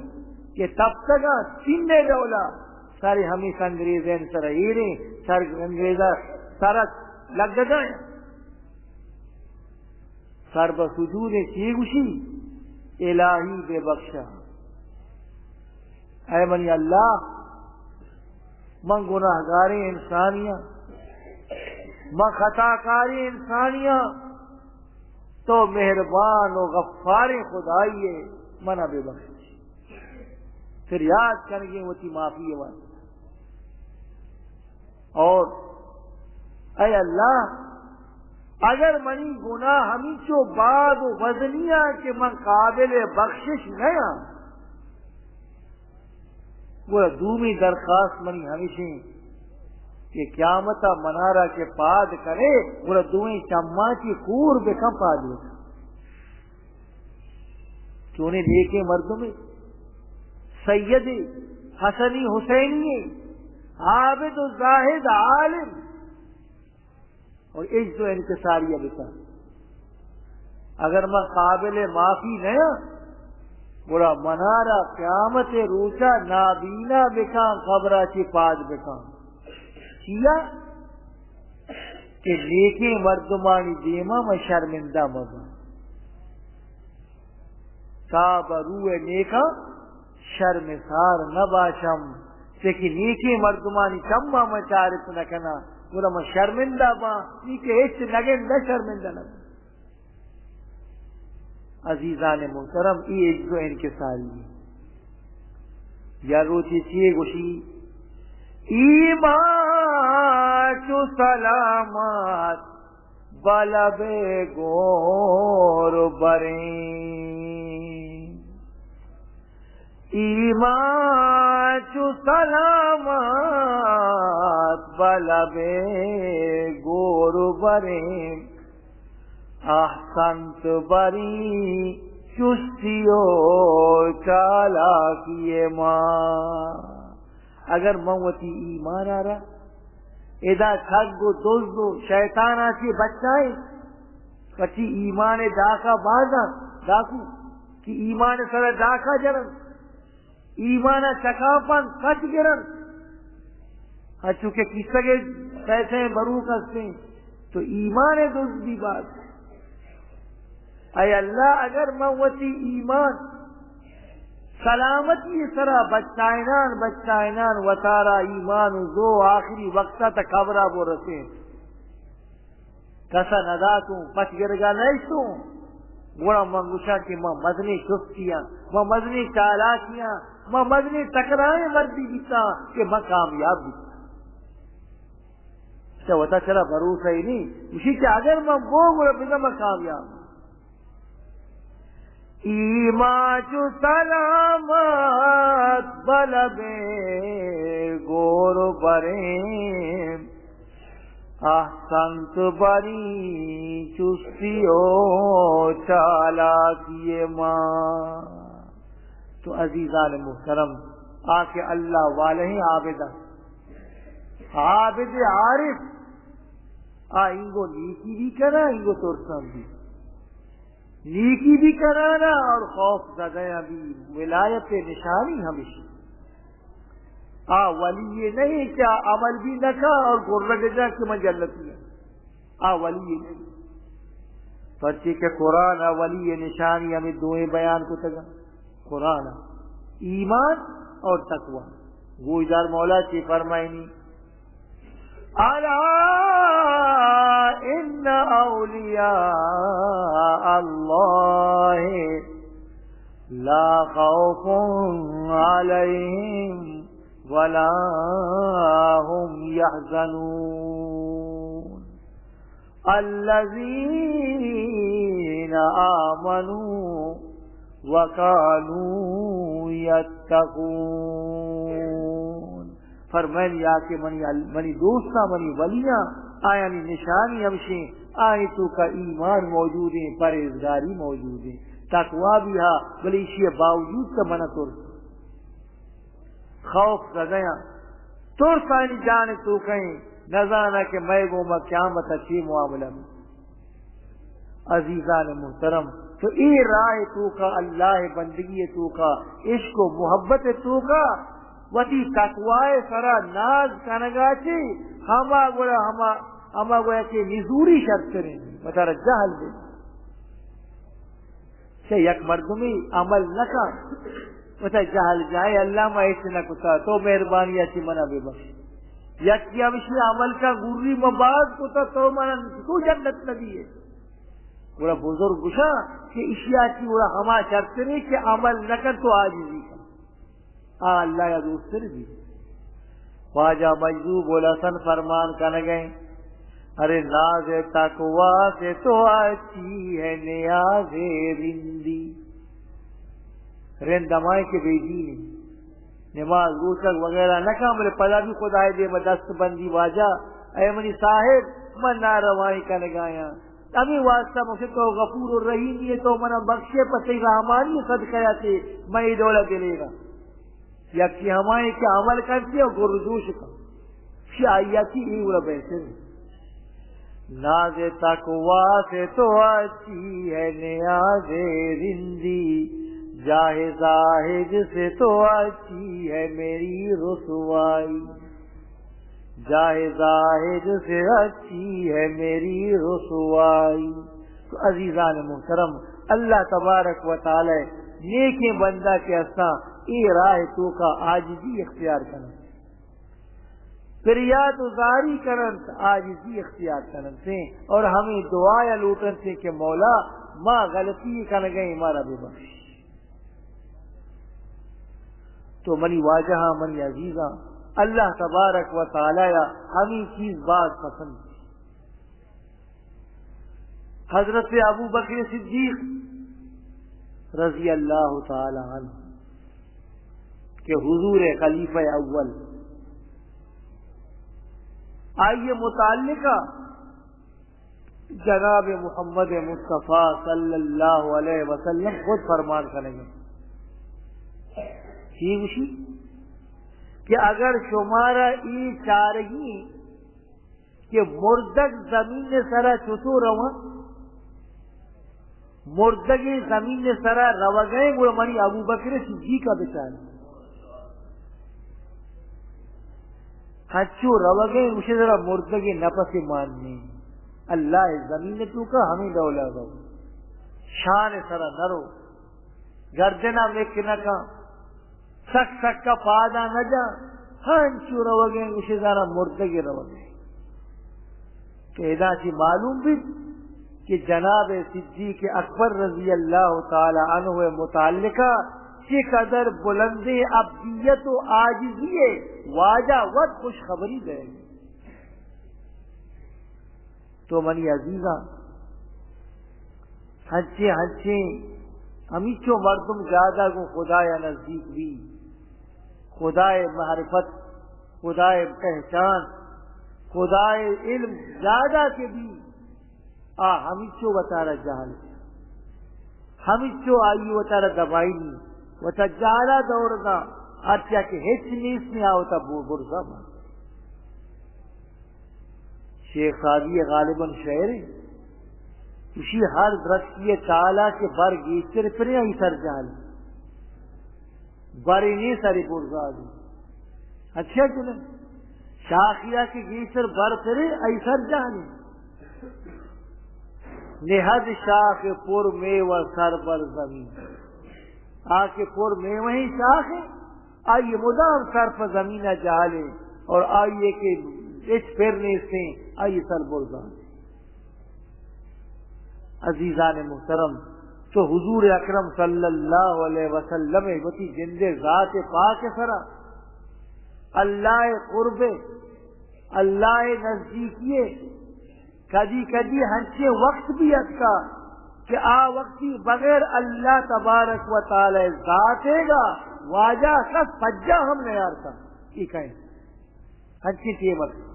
کہ تپتگاں، سینے ڈولا سرے ہمیں سنگریزین سر ایریں، سر انگریزا سرت لگگاں۔ سر بہ سجود چی گوشی، الہی بے بخشا۔ اے منی اللہ، من گناہگاریں انسانیاں، من خطاکاریں انسانیاں، تو مہربان و غفاریں خدائیے، منا بے بخش۔ پھر یاد کنگیں وتی معافی واسطہ۔ اور اے اللہ، اگر منی گناہ ہمینچو باز و وزنی آں کہ من قابل بخشش نیاں، گڑا دومی درخواست منی ہمیشیں کہ قیامتا منارا کہ پاد کرے، گڑا دوئیں چماں چی کور بکن، پاد بکن۔ چونیں نیکیں مردمے، سیدے، حسنی حسینیے، عابد و زاہد عالم، اور عجز و انکساری بتا۔ اگر من قابل معافی نیاں، گڑا منارا قیامت روچا نابینا بکن، قبرا چی پاد بکن۔ چیا؟ کہ نیکیں مردمانی دیما من شرمندہ مباں۔ تا بہ روئے نیکاں شرمسار نہ باشم، چہ کہ نیکیں مردمانی چماں من چارت نہ کناں، گڑا من شرمندہ باں، نی کہ ہچ نگندہ شرمندہ نہ باں۔ عزیزان محترم، ای عجز و انکساری ہے۔ یا روچی چیے گوشی، ایمان چو سلامت بلب گور بریں۔ ایمان چو سلامت بلبے گور بریں، احسنت بری چستی و چالاکی ما۔ اگر من وتی ایمان ءَ را ادا ٹگ و دزد و شیطان ءَ چہ بچائیں، وتی ایمان ءِ ڈاکا بازاں، ڈاکو کہ ایمان ءِ سرا ڈاکا جنن، ایمان ءَ چکاپن، پچ گرن، ہنچو کہ کیسگ ءِ پیسہ بروک ہستیں، تو ایمان ءِ دزد بی باز۔ اے اللہ، اگر من وتی ایمان سلامتی سرا بچائینان، بچائینان وتارا ایمان و زو آخری وقتا تا قبرا برسیں، کسا نداتوں، پچ گرگا نیستوں، گڑا من گوشاں کہ من مزنیں چستیاں، من مزنیں چالاکیاں، من مزنیں تکرائیں مردی بیتاں کہ من کامیاب بیتاں۔ چہ وتا چرا بھروسہ ہی نہیں، گوشی کہ اگر من بو گڑا بزاں من کامیاب۔ ایمان چو سلامت بلبے گور بریں، احسنت بری چستی و چالاکی ما۔ تو عزیزان محترم، آ کہ اللہ والہیں عابد، عابد عارف، آ اینگو نیکی بھی کرا، اینگو ترسان بھی۔ نیکی بھی کرانا اور خوف زدہ بھی۔ ولایت نشانی ہمیشی۔ آ ولی یہ نہیں کہ عمل بھی نہ کا اور گرگ جا کہ من جنتی ہوں۔ آ ولی یہ نہیں۔ پرچے کہ قرآن آ ولی یہ نشانی ہمیں دوئیں بیان کو تگا۔ قرآن ایمان اور تقوی۔ گوشدار مولا چی فرمائنی، الا ان اولیاء اللہ لا خوف علیہم ولا هم يحزنون۔ الذين آمنوا وكانوا يتقون۔ فرمائنی آ کہ منی ال-، منی دوستاں، منی ولیاں، آیانی نشانی ہمشیں، آئی توکا ایمان موجودیں، پرہیزگاری موجودیں، تقوی بھی ہا، بلے ایشی باوجود کہ منا ترس۔ خوف زدیاں، ترس آنی جان توکئیں، نزاناں کہ مئے گوما قیامت ء چے معاملہ بی۔ عزیزان محترم، تو اے راہ توکا، اللہ بندگی توکا، عشق و محبت توکا، وتی تقوی سرا ناز کنگا چی، ہما گڑا ہما، ہما گویا کہ نزوری شرتریں، وتارا جہل بی۔ چہ یک مردمی عمل نہ کن، وتا جہل جائے، اللہ ما ہچ نہ کتا، تو مہربانی اچی منا بے بخش۔ یکی ہمشی عمل کا گری ما باز کتا، تو منا تو جنت نہ دیے۔ گڑا بزرگ گشا کہ اشیا چی گڑا ہما شرترے کہ عمل نہ کن تو عاجزی کن۔ آ اللہ یا دوستر بی۔ خواجہ مجذوب الحسن فرمان کنگئے، ارے ناز تقوی سے تو اچھی ہے نیاز رندی۔ رند ہمائیں کہ بے دین، نماز روچگ وغیرہ نہ کن، بلے پدا بھی خدائے دے میں دست بندی واجہ، اے منی صاحب، من ناروائی کنگایاں۔ ہمے واسطہ مگوشے تو غفور الرحیم ئے، تو منا بخشے، پہ تئی رحمانی صدقہ ء تے من اے ڈول ء دلیراں۔ یکی ہمائیں کہ عمل کنتے و گر جوش کن، شی آئی ء چی اے وڑا بہتر۔ ناز تقوی سے تو اچھی ہے نیاز رندی، جاہ زاہد سے تو اچھی ہے میری رسوائی۔ جاہ زاہد سے اچھی ہے میری رسوائی۔ تو عزیزان محترم، اللہ تبارک و تعالی نیکیں بندہ کہ ہستاں، اے راہ توکا عاجزی اختیار کننت، فریاد و زاری کننت، عاجزی اختیار کننت اور ہمیں دعایا لوٹنت کہ مولا، ما غلطی کنگئیں، مارا ببخش۔ تو منی واجہاں، منی عزیزاں، اللہ تبارک و تعالی ء ہمیں چیز باز پسند۔ حضرت ابو بکر صدیق رضی اللہ تعالی عنہ کہ حضور خلیفہ اول، آئی متعلقہ جناب محمد مصطفیٰ صلی اللہ علیہ وسلم خود فرمان کنگے۔ چی گوشی؟ کہ اگر شمارا ای چارگی کہ مردگ زمین سرا چطور رواں، مردگ زمین سرا روگئے، گڑا منی ابوبکر صدیقہ بچار۔ ہنچو روگئے، گوشے ذرا مردگ نفس مان نے۔ اللہ زمین توکا ہمیں ڈولا رو۔ شان سرا نرو۔ گردنا مک نہ کن، سک سک ءَ پادا نہ جاں، ہنچو روگیں، گوشے زاناں مردگے روگیں۔ کہ ادا چی معلوم بیت کہ جناب صدیق اکبر رضی اللہ تعالی عنہ متعلقہ چی قدر بلندیں عبدیت و عاجزی ہے، واجہ وت خوشخبری دے۔ تو منی عزیزاں، ہنچیں ہنچیں ہمیچو مردم زیادہ گوں خدایا نزدیک بی، خدائے معرفت، خدائے پہچان، خدائے علم زیادہ کہ بی، آ ہمیچو وتارا جہل، ہمیچو آئی وتارا دبائی نی، وتا جہلا دور دا، ہرچیا کہ ہچ نیست نی آ وتا بو-، برزا ما۔ شیخ سعدی غالباً شعر ہے، اسی ہر درختی تالا کہ بر گیچر پرے آئی سر جہل۔ بر نی سر برزا دی۔ اچھا کہ نہیں؟ شاخیا کہ گیچر بر پرے آئی سر جہل۔ نہد شاخ پر میوہ سر بر زمین۔ آ کہ پر میوہ شاخ ہے، آئی مدام سر پہ زمین ءَ جہل ایں اور آئی کہ ہچ پر نیست ایں، آئی سر برزا۔ عزیزان محترم، تو حضور اکرم صلی اللہ علیہ وسلم وتی جند ذات پاک سرا اللہ قرب، اللہ نزدیکی، کدی کدی ہنچیں وقت بھی اتکا کہ آ وقتی بغیر اللہ تبارک و تعالی ذات گا واجہ کس پجا ہم نیارتا۔ ای کہیں ہنچیں ٹیم اتکا۔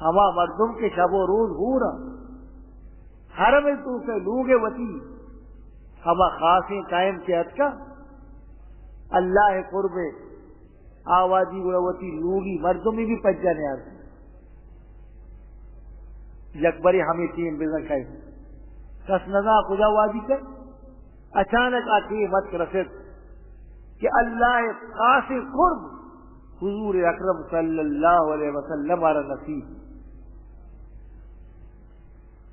ہما مردم کہ شب و روز ہورا حرم توکا لوگ وتی، ہما خاصیں ٹائم کہ اتکا اللہ قرب آ وہدی گڑا وتی لوگی مردمی بھی پجا نیارت۔ یک برے ہمے ٹیم بزن کئے، کس نزان کجا وہدی کئے، اچانک آ ٹیم اتک رسیت کہ اللہ خاص قرب حضور اکرم صلی اللہ علیہ وسلم آرا نصیب۔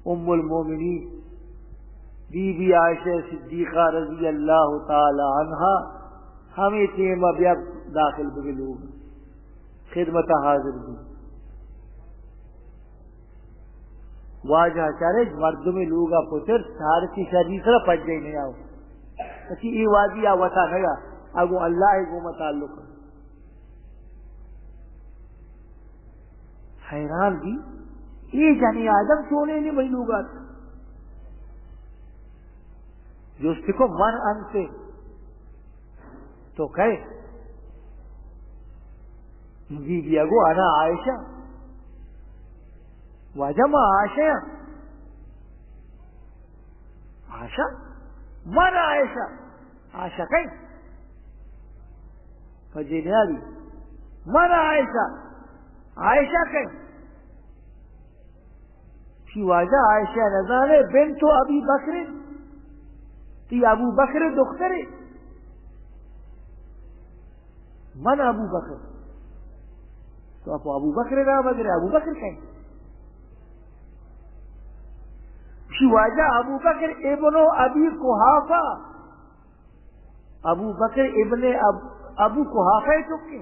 ام المومنین بی بی عائشہ صدیقہ رضی اللہ تعالی عنہا ہمے ٹیم ءَ بیا داخل بگے لوگ، خدمت ءَ حاضر بی۔ واجہ چارے مردمی لوگ ءَ پتر سارتی شری سر پجے نہیں آؤ، اسی ای وادی آ وطا نگا، اگو اللہ گوما تعلق۔ حیران بی، اے جنی آدم چونے نے بھئی لوگات۔ جست کو من انت، تو کئے؟ بی بی ءَ گو انا عائشہ۔ واجہ ما عائشہ آں۔ عائشہ؟ من عائشہ۔ عائشہ کئے؟ پجے نیاری۔ من عائشہ۔ عائشہ کئے؟ چی واجہ عائشہ نزانے؟ بنت ابی بکر، تی ابو بکر دخترے۔ من ابو بکر۔ تو اپو ابو بکر نام گرے، ابو بکر کئے؟ چی واجہ ابو بکر ابن ابی قحافہ۔ ابو بکر ابن اب-، ابو قحافہ چکے۔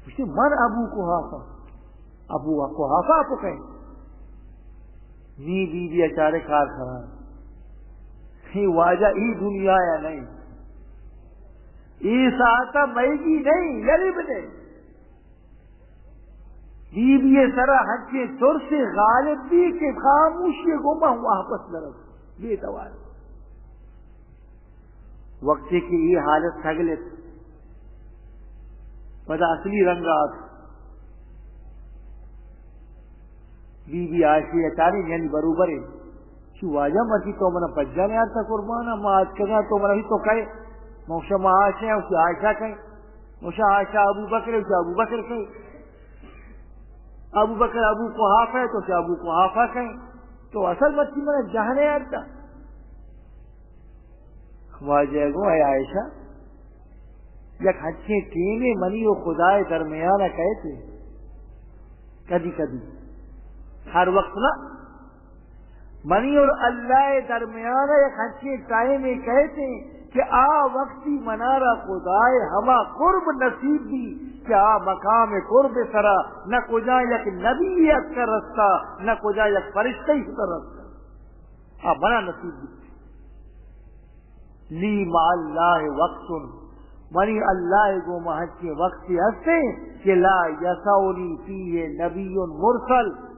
گوشتی، من ابو قحافہ۔ ابو قحافہ اپو کئے؟ نی بی بی ءَ چارے کار خراب۔ ہی واجہ ای دنیا یا نہیں۔ ای ساعتا مئیگی نہیں، یلی بنے۔ بی بی ءِ سرا ہنچیں ترسے غالب بی کہ خاموشی گوما واپس لرز۔ بے توار۔ وقتے کہ اے حالت سگلت، پدا اصلی رنگ آت۔ بی بی عائشہ ءَ چاریں، یعنی بروبر اِنت۔ چو واجہ، مرچی تو منا پجا نیارتا قربان ءَ، ما اتکگاں، تو منا تو کئے؟ ما گوشاں ما عائشہ ایں، گوشی عائشہ کئے؟ ما گوشاں عائشہ ابوبکر اِنت، گوشی ابوبکر کئے؟ ابوبکر ابو قحافہ اِنت، تو گوشی ابو قحافہ کئے؟ تو اصل مرچی منا جاہ نیارتا۔ واجہ گو، اے عائشہ، یک ہنچیں ٹیمے منی و خدائے درمیان ءَ کئیت، کدی کدی، ہر وقت نہ، منی اور اللہ ءِ درمیان ءَ یک ہنچیں ٹائمے کئیت کہ آ وقتی منارا خدائے ہما قرب نصیب بی کہ آ مقام قرب سرا نہ کجا یک نبی اتکا رستا، نہ کجا یک فرشتہ شتا رستا۔ آ منا نصیب بیت۔ لی مع اللہ وقت، منی اللہ ءِ گوما ہنچیں وقتے ہستیں کہ لا یسعنی فیہ نبی مرسل،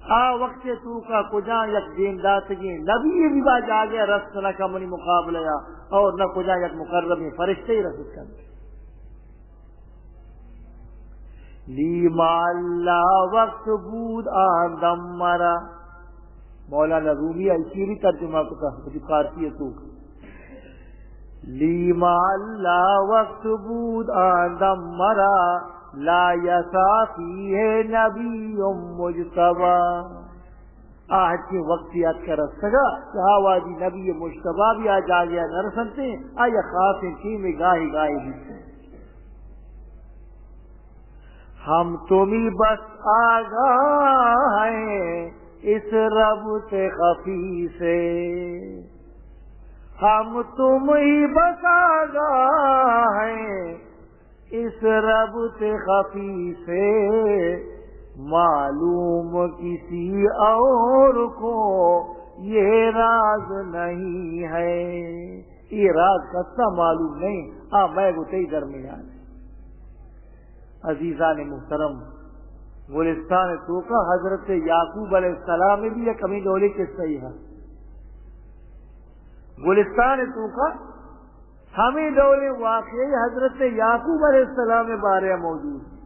آ وقت ءِ توکا کجا یک دیم داتگیں نبی بھی با جاگہ رست نہ کن منی مقابلہ ءَ، اور نہ کجا یک مقربیں فرشتے رست کن۔ لی مع اللہ وقت بود آن دم مرا۔ مولانا رومی ءَ ایشی بھی ترجمہ کتا وتی فارسی ءِ توکا۔ لی مع اللہ وقت بود آن دم مرا، لا یسعی فیہ نبی مجتبی۔ آ ہنچیں وقتے اتکا رستگا کہ آ وہدی نبی مجتبی بھی آ جاگہ ءَ نہ رسنتیں، آ یک خاصیں ٹیمے گاہے گاہے بیتیں۔ ہم تمہیں بس آگاہ ہیں اس ربط خفی سے، ہم تمہیں بس آگاہ ہیں اس ربط خفی سے، معلوم کسی اور کو یہ راز نہیں ہے۔ یہ راز کسا معلوم نہیں، آ مئے گوں تئی درمیان۔ عزیزان محترم، گلستان توکا حضرت یعقوب علیہ السلام بھی یک ہمیں ڈولے قصہ ہی ہے۔ گلستان توکا ہمیں ڈولیں واقعے حضرت یعقوب علیہ السلام ءِ بارے ءَ موجود۔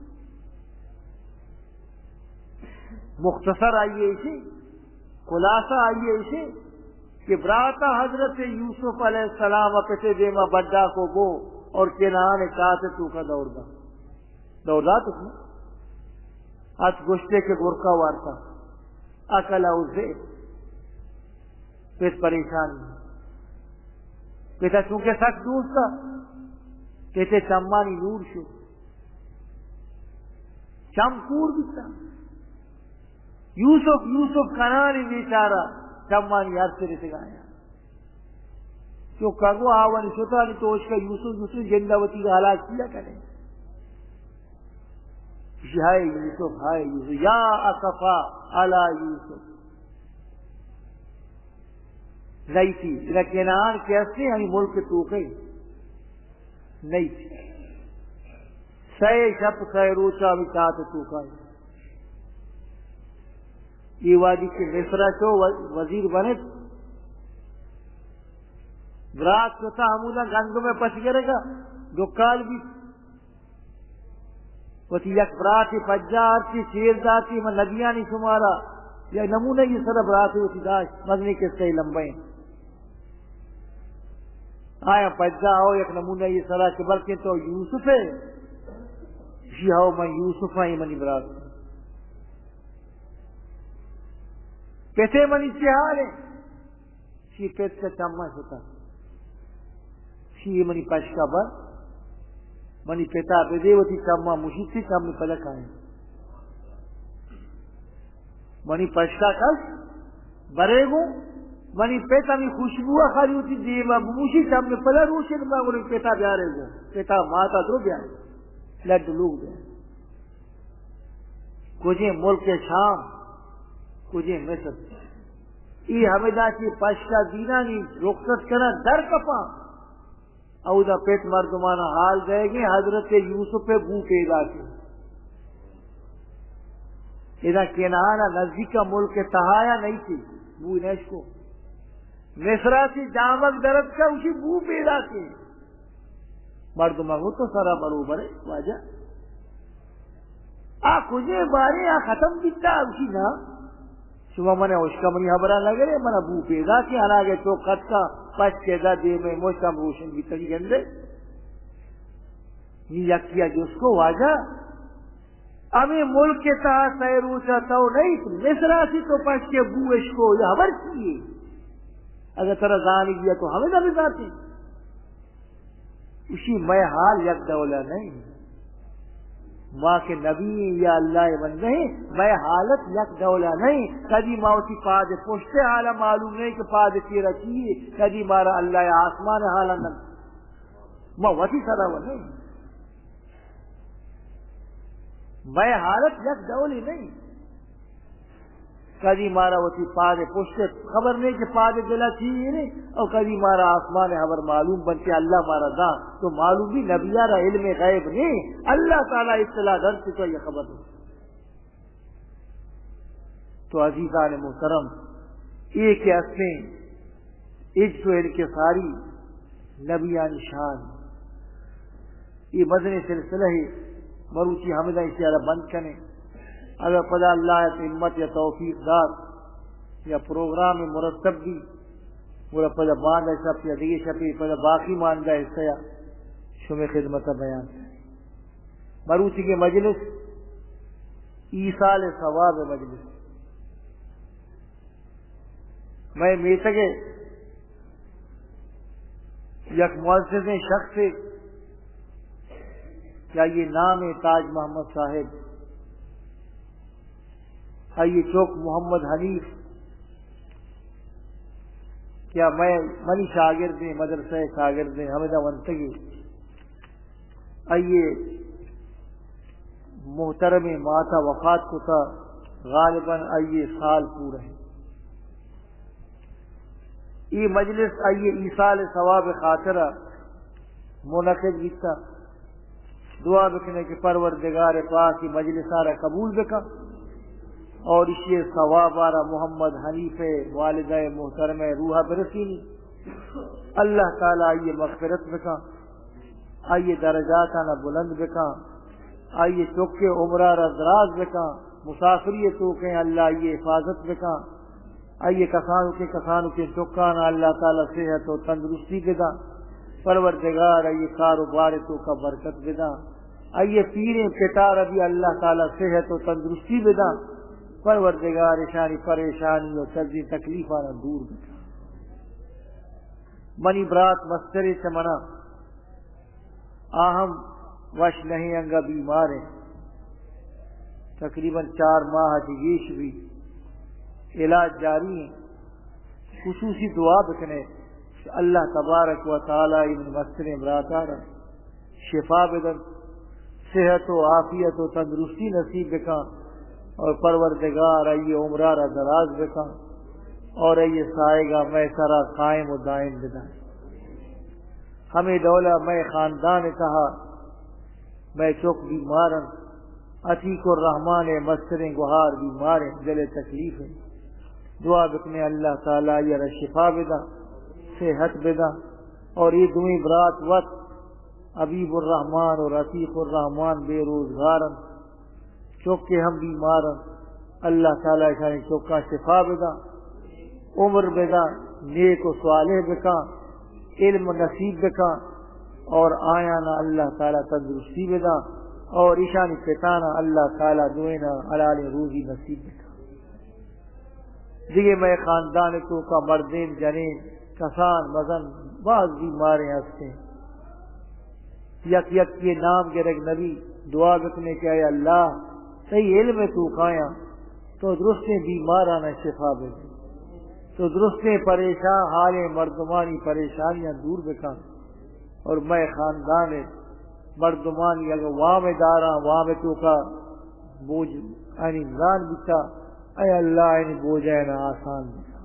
مختصر آئی ایشی، خلاصہ آئی ایشی کہ براتا حضرت یوسف علیہ السلام ءَ پتے دیما بڈا کو بو اور کنعان ءِ چات ءِ توکا دور دا۔ دور دات اس نے۔ ات گوشتے کہ گرکا وارتا۔ اکلہ الذئب۔ پت پریشان۔ پتا چونکہ سک دوست ءَ، پتے چمانی نور شو۔ چم کور بیتا۔ یوسف، یوسف کنانی بیچارہ چمانی ہر سر تگایا۔ چو کگو آوانی شتانی توشکا یوسف، یوسف جندا وتی ہلاک کیا کنے۔ ہائے یوسف، ہائے یوسف، یا اسفا علی یوسف۔ نئیتی، ادا کنعان کہ ہستی، ہمیں ملک توکے نئیتی۔ سئے شپ سئے روچا ہمیں چات توکا۔ یہ وادی کہ مصرا چو و-، وزیر بنت، برات شتا ہمودا گندم پش گرگا، دکال بیت۔ وتی یک براتے پجا آرتی، چیر داتی، من ندیانی شمارا، یک نمونہ یہ سر براتے وتی داشت، مزنی قصہ لمبا ایں۔ آیا پجا ہو یک نمونہ یہ سرا کہ بلکہ تو یوسف ہے، جی ہو من یوسف ہاں، یہ منی برات۔ پتے منی چی حال ہے؟ چی پت چہ چماں شتا۔ چی منی پشکا بر، منی پتا بدے وتی چماں مشیتی چم پدا کائیں۔ منی پشکا کس برے گوں، منی پت ہمیں خوشبو خالی وتی دیما بموشی چم پدا روشے ما گوں پتا بیارے گوں۔ پتا ماتا درو بیارے۔ لڈ لوگ بیارے۔ کجیں ملک شام، کجیں مصر۔ ای ہمدا چی پشکا دینانی رخصت کنا در کپاں۔ اودا پت مردمانا حال دئیگیں، حضرت یوسف ءِ بو پیدا کے۔ ادا کنعان ءَ نزدیک ملک تہایا نہیں تھی، بو نشکو۔ مصرا چی جامگ درد کا اسی بو پیدا کے۔ مردم گو تو سرا بروبر ہے واجہ۔ آ کجے بارے آ ختم بیتا اسی نا۔ شما من اشکا منی حبرا نگرے، من بو پیدا کے اناگے تو قد کا پچ کے دا دے میں مشتم روشن بیتا کی گندے۔ نی یکی جس کو واجہ، ہمے ملک ء تہا سئے روچ ء تو نئیت، مصر ء چہ تو پشت ء بو اشکو، اے ہبر چی یے؟ اگاں ترا زانگی ء تو ہمدا بزانتے۔ اشی مئے حال یک ڈول ء نئیں۔ ما کہ نبی ایں یا اللہ ء بندہ ایں، مئے حالت یک ڈول ء نئیں۔ کدی ما وتی پاد ء پشت ء حال ء معلوم نئیں کہ پاد ء چیرا چی یے، کدی مارا اللہ ء آسمان ء حال ء نہ، ما وتی سرا و نئیں۔ مئے حالت یک ڈولے نئیں۔ کدی مارا وتی پاد ء پشت ء خبر نئیں کہ پاد ء دل ء چی یے، اور کدی مارا آسمان ء خبر معلوم بنت کہ اللہ مارا دا، تو معلوم بی نبی ء را علم غیب نئیں، اللہ تعالی اطلاع دنت تو یہ خبر نئیں۔ تو عزیزان محترم، اے کہ استیں عجز و انکساری نبیانی شان۔ اے مزنیں سلسلہ ہے، مروچی ہمدا ایشی ء را بند کنیں۔ اگر پدا اللہ ء ہمت یا توفیق دات یا پروگرام مرتب بی، گڑا پدا باندا شپ یا دگہ شپے پدا باقی ماندہ حصہ یا شمے خدمت ء بیان کنیں۔ مروچی کے مجلس ایصال ثواب مجلس۔ مئے میتگ ء یک معززیں شخصے کہ آئی ء نام ء تاج محمد صاحب، آئی ء چوک محمد حنیف، کہ آ مئے، منی شاگردیں، مدرسہ ء شاگردیں، ہمدا ونتگی۔ آئی ء محترمیں مات ء وفات کتا، غالباً آئی ء سال پورا ہے۔ اے مجلس آئی ء ایصال ثواب خاطر ء منعقد بیتا۔ دعا بکنے کہ پروردگار پاک اے مجلس ء را قبول بکن اور اشی ء ثواب ء را محمد حنیف ء والدہ محترمہ ء روح ء برسینی۔ اللہ تعالی آئی ء مغفرت بکن۔ آئی ء درجاتاں بلند بکاں، آئی ء چکے عمرا را دراز بکاں، مسافری ء توکیں اللہ آئی ء حفاظت بکاں، آئی ء کسانوکیں کسانوکیں چکاں اللہ تعالی صحت و تندرستی بداں، پروردگار آئی ء کاروبار ء توکا برکت بداں، آئی ء پیریں پتارا بھی اللہ تعالی صحت و تندرستی بداں، پروردگار اشانی پریشانی و سجیں تکلیفاں دور بکاں۔ منی برات مسترے چہ منا آ ہم وش نہ ایں، انگا بیمار ایں، تقریباً چار ماہ چہ گیش بی، علاج جاری ایں۔ خصوصی دعا بکنے کہ اللہ تبارک و تعالی اے من مستریں براتارا شفا بدنت، صحت و عافیت و تندرستی نصیب بکن اور پروردگار آئی عمرا را دراز بکن اور آئی سائگا مئے سرا قائم و دائم بدنت۔ ہمے ڈولا مئے خاندان تہا مئے چک بیمار انت، عتیق الرحمن ء مستریں گہار بیمار انت، دل ء تکلیف انت۔ دعا بکنے اللہ تعالی آئی را شفا بدا، صحت بدا، اور اے دوئیں برات وت حبیب الرحمن اور عتیق الرحمن بے روزگار انت۔ چکے ہم بیمار انت۔ اللہ تعالی اشانی چکاں شفا بدا، عمر بدا، نیک و صالح بکا، علم نصیب بکا اور آیانا اللہ تعالی تندرستی بدا اور اشانی پتانا اللہ تعالی دوئینا حلالیں روزی نصیب بکا۔ دگہ مئے خاندان توکا مردین، جنین، کسان، مزن باز بیماریں ہستیں۔ یک یکی نام گرگ نبی، دعا بکنے کہ اے اللہ، تئی علم توکایاں تو درستیں بیمارانا شفا بدے، تو درستیں پریشان حالیں مردمانی پریشانیاں دور بکن۔ اور مئے خاندان مردمانی اگر وام داراں، وام توکا بوجھ آنی گران بیتا، اے اللہ آنی بوجھ آنا آسان بیتا۔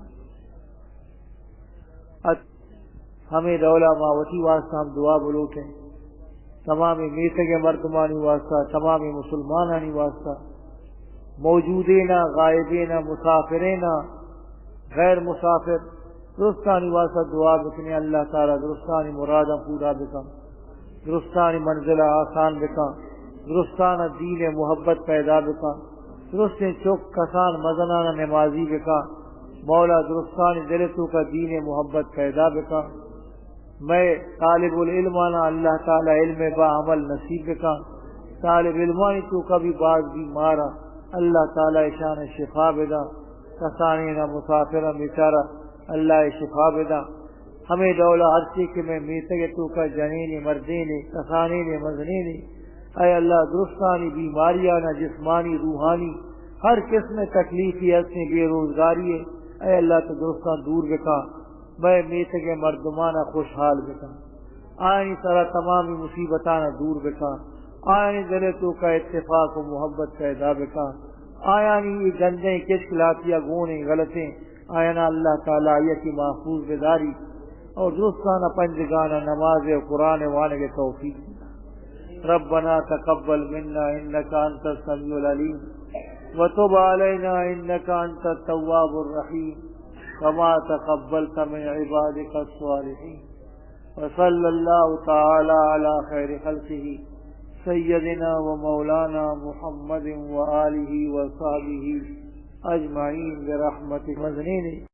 ات ہمے ڈولا ما وتی واسطہ ہم دعا بلوٹیں، تمام میتگ مردمانی واسطہ، تمام مسلمانانی واسطہ، موجودینا، غائبینا، مسافرینا، غیر مسافر، درستانی واسطہ دعا بکنیں، اللہ تعالی درستانی مراداں پورا بکن، درستانی منزل آسان بکن، درستان دین محبت پیدا بکن، درستیں چک کسان مزنان نمازی بکن، مولا درستانی دل توکا دین محبت پیدا بکن۔ مئے طالب العلمانا اللہ تعالی علم با عمل نصیب بکن۔ طالب علمانی توکا بھی بعض بیمارا، اللہ تعالی اشان شفا بدا۔ کسانینا مسافرا بیچارہ اللہ شفا بدا۔ ہمے ڈولا ہرچی کہ مئے میتگ توکا جنین مردین، کسانین مزنین، اے اللہ درستانی بیماریانا جسمانی روحانی ہر قسم تکلیفی ہستیں بے روزگاری، اے اللہ تو درستان دور بکن۔ مئے میتگ ءِ مردمانا خوشحال بکن، آیانی سرا تمامی مصیبتانا دور بکن، آیانی دل ءِ توکا اتفاق و محبت پیدا بکن، آیانی اے گندیں کشک لاتیا گونیں غلطیں آیانا اللہ تعالی آیاتی محفوظ بداری اور درستانا پنجگانا نماز و قرآن وانگ توفیق۔ ربنا تقبل منا انك انت السميع العليم وتب علينا انك انت التواب الرحيم كما تقبلت من عبادك الصالحين۔ وصلى الله تعالى على خير خلقه سيدنا ومولانا محمد وآله وصحبه أجمعين برحمتك مزنين۔